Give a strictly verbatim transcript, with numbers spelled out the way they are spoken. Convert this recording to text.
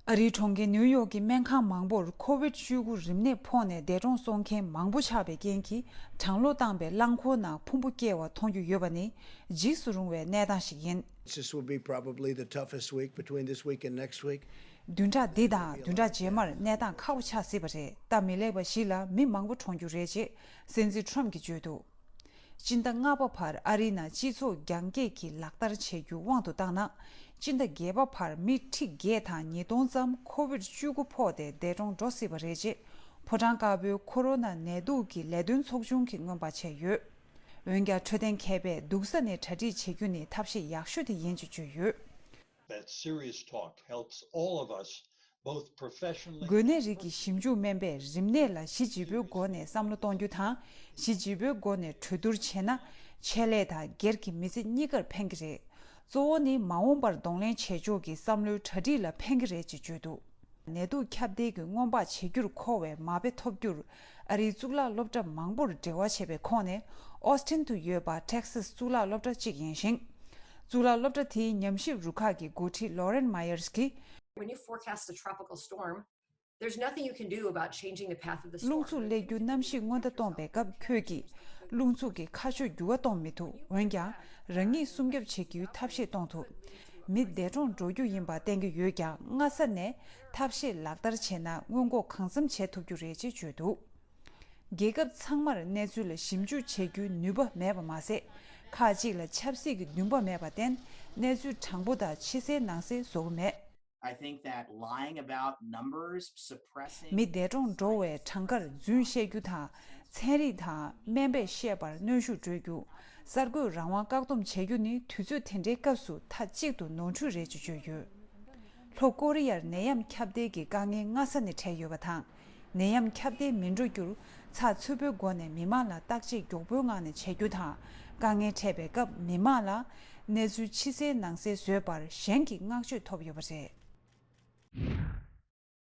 ཨ་རིའི་གྲོང་ཁྱེར་ནིའུ་ཡོག་གི་སྨན་ཁང་མང་པོར་ཁོ་བིད་བཅུ་དགུ་རིམས་ནད་ཕོག་ནས་འདས་གྲོངས་སོང་མཁན་མང་པོ་ཆགས་པའི་རྐྱེན་གྱིས། གྲང་གློ་བཏང་པའི་རླངས་འཁོར་ནང་ཕུང་པོ་སྐྱེལ་བ་མཐོང་རྒྱུ་ཡོད་པ་ནི་འཇིགས་སུ་རུང་བའི་གནས་སྟངས་ཤིག་ཡིན། This will be probably the toughest week between this week and next week. བདུན་ཕྲག་འདི་དང་བདུན་ཕྲག་རྗེས་མར་གནས་སྟངས་ཁག་པོ་ཆགས་སྲིད་པ་རེད། སྟབས་མི་ལེགས་པ་ཞིག་ལ་མི་མང་པོ་གྲོངས་རྒྱུ་རེད་ཅེས་སྲིད་འཛིན་ཁྲོམ་གྱིས་བརྗོད་འདུག་སྤྱི་ཟླ་ལྔ་པ་བར་ཨ་རིའི་ནང་སྤྱི་ཚོགས་རྒྱང་བཀྱེད་ཀྱིས་ལག་བསྟར་བྱེད་རྒྱུ་དབང་དུ་བཏང་ན། སྤྱི་ཟླ་བརྒྱད་པ་བར་མི་ཁྲི་བརྒྱད་དང་ཉིས་སྟོང་ཙམ་ཁོ་བིད་བཅུ་དགུ་ཕོག་སྟེ་འདས་གྲོངས་འགྲོ་སྲིད་པ་རེད་ཅེས་ཕོ་བྲང་དཀར་པོའི་ཁོ་རོ་ན་ནད་དུག་གི་ལས་དོན་ཚོགས་ཆུང་གིས་སྔོན་དཔག་བྱས་ཡོད། འོན་ཀྱང་འཕྲོད་བསྟེན་མཁས་པས་སྡུག་ས་ནས་གྲ་སྒྲིག་བྱེད་རྒྱུ་ནི་ཐབས་ཤེས་ཡག་ཤོས་དེ་ཡིན་ཅེས་བརྗོད་ཡོད། That serious talk helps all of us, both professionally འགོས་ནད་རིགས་ཀྱི་ཞིབ་འཇུག་སྨན་པས་རིམས་ནད་ལ་གཞི་ལྗིད་པོའི་སྒོ་ནས་བསམ་བློ་གཏོང་རྒྱུ་དང་། གཞི་ལྗིད་པོའི་སྒོ་ནས་གྲོས་བསྡུར་བྱས་ན། ཆེད་ལས་དང་སྒེར་གྱི་མི་ཚེ་གཉིས་ཀར་ཕན་གྱི་རེད། གཙོ་བོ་ནི་མ་འོངས་པར་གདོང་ལེན་བྱེད་ཕྱོགས་ཀྱི་བསམ་བློའི་གྲ་སྒྲིག་ལ་ཕན་གྱི་རེད་ཅེས་བརྗོད་འདུག་ནད་དུག་ཁྱབ་གདལ་གྱི་སྔོན་དཔག་བྱེད་རྒྱུར་མཁོ་བའི་མ་དཔེ་ཐོབ་རྒྱུར། ཨ་རིའི་གཙུག་ལག་སློབ་གྲྭ་མང་པོར་འབྲེལ་བ་བྱས་པའི་ཁོངས་ནས་ཨོ་སི་ཊིན་དུ་ཡོད་པ་ཊེག་སཱས་གཙུག་ལག་སློབ་གྲྭ་གཅིག་ཡིན་ཞིང་། གཙུག་ལག་སློབ་གྲྭ་དེའི་ཉམས་ཞིབ་རུ་ཁག་གི་འགོ་ཁྲིད་ལོ་རེན་མ་ཡར་སི་གིས། When you forecast a tropical storm, there's nothing you can do about changing the path of the རླུང་འཚུབ་སླེབས་རྒྱུ་གནམ་གཤིས་སྔོན་བརྡ་གཏོང་པའི་སྐབས་ཁྱོད་ཀྱིས་རླུང་འཚུབ་ཀྱི་ཁ་ཕྱོགས་འགྱུར་བ་གཏོང་མི་ཐུབ། འོན་ཀྱང་། རང་ཉིད་སྲུང་སྐྱོབ་བྱེད་རྒྱུའི་ཐབས་ཤེས་གཏོང་ཐུབ། མི་འདས་གྲོངས་འགྲོ་རྒྱུ་ཡིན་པ་བསྟན་གྱི་ཡོད་ཀྱང་། སྔ་ས་ནས་ཐབས་ཤེས་ལག་བསྟར་བྱས་ན་སྔོན་འགོག་གང་འཚམ་བྱེད་ཐུབ་རྒྱུ་རེད་ཅེས་བརྗོད་འདུག་རྒྱལ་ཁབ་ཚང་མར་གནས་ཚུལ་ལ་ཞིབ་འཇུག་བྱེད་རྒྱུའི་ནུས་པ་མེད་པ་མ་ཟད། ཁག་ཅིག་ལ་ཆབ་སྲིད་ཀྱི་འདུན་པ་མེད་པར་བརྟེན། གནས་ཚུལ་དྲང་པོ་དང་ཕྱི་གསལ་ནང་གསལ་བཟོ་གི་མེད། I think that lying about numbers, suppressing མི་འདས་གྲོངས་འགྲོ་བའི་གྲངས་ཀར་རྫུན་བཤད་རྒྱུ་དང་། ཚན་རིག་དང་སྨན་པས་བཤད་པར་གནོན་ཤུགས་སྤྲོད་རྒྱུ། གསར་འགོད་རང་དབང་བཀག་སྡོམ་བྱེད་རྒྱུ་ནི་དུས་ཚོད་དེ་འདྲའི་སྐབས་སུ་མཐའ་གཅིག་ཏུ་ནོར་འཁྲུལ་རེད་ཅེས་བརྗོད་ཡོད། ལྷོ་ཀོ་རི་ཡར་ནད་ཡམས་ཁྱབ་གདལ་གྱི་དཀའ་ངལ་སྔ་ས་ནས་འཕྲད་ཡོད་པ་དང་། ནད་ཡམས་ཁྱབ་གདལ་མི་འགྲོ་རྒྱུར་ཚགས་ཚུད་པོའི་སྒོ་ནས་མི་མང་ལ་བརྟག་དཔྱད་མགྱོགས་པོའི་ངང་ནས་བྱེད་རྒྱུ་དང་། དཀའ་ངལ་འཕྲད་པའི་སྐབས་མི་མང་ལ་གནས་ཚུལ་ཕྱི་གསལ་ནང་གསལ་བཟོས་པར་གཞན་གྱི་བསྔགས་བརྗོད་ཐོབ་ཡོད་པ་རེད།